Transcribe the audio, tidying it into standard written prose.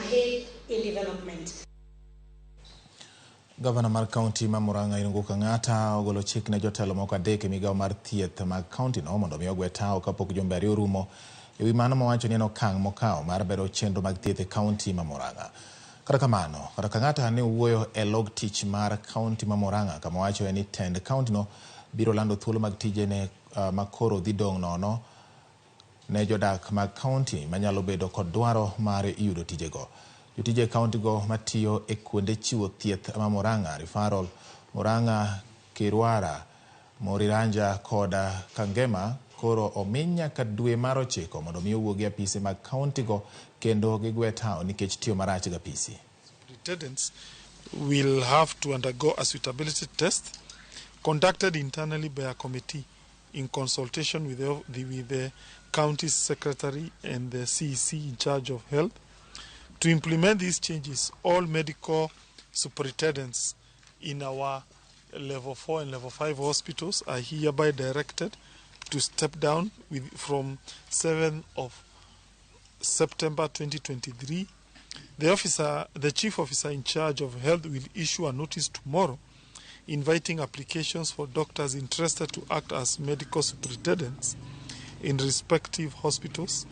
ahead in development. Gavana mar kaunti ma Murang'a Irungu Kang'ata ogolo chik ne jotelo moko adek e migawo mar thieth mag kaunti no mondo mi ogwe tawo kapok jumbe ariyo orumo. E wi mano mowacho ni en okang' mokawo mar bero chenro mag thieth e kaunti ma Murang'a. Kata kamano, kata Kang'ata ne owuoyo e log tich mar kaunti ma Murang'a kama owachoe ni tend kaunti no biro lando thuolo mag tije ne makoro dhi dong' nono ne jodak mag kaunti manyalo bedo kod dwaro mar yudo tijego. Jotije e kaunti go matiyo e kuonde chiwo thieth ma Murang'a Referral, Murang'a, Kirwara, Moriranja kod Kangema koro omi nyaka dwe mar ochiko mondo mi owuog e apise mag kaunti go kendo gigwe tawo nikech tiyo marach gi apisi. Superintendents will have to undergo a suitability test conducted internally by a committee in consultation with the county secretary and the CEC in charge of health. To implement these changes, all medical superintendents in our level 4 and level 5 hospitals are hereby directed to step down from 7th of September 2023. The chief officer in charge of health will issue a notice tomorrow inviting applications for doctors interested to act as medical superintendents in respective hospitals.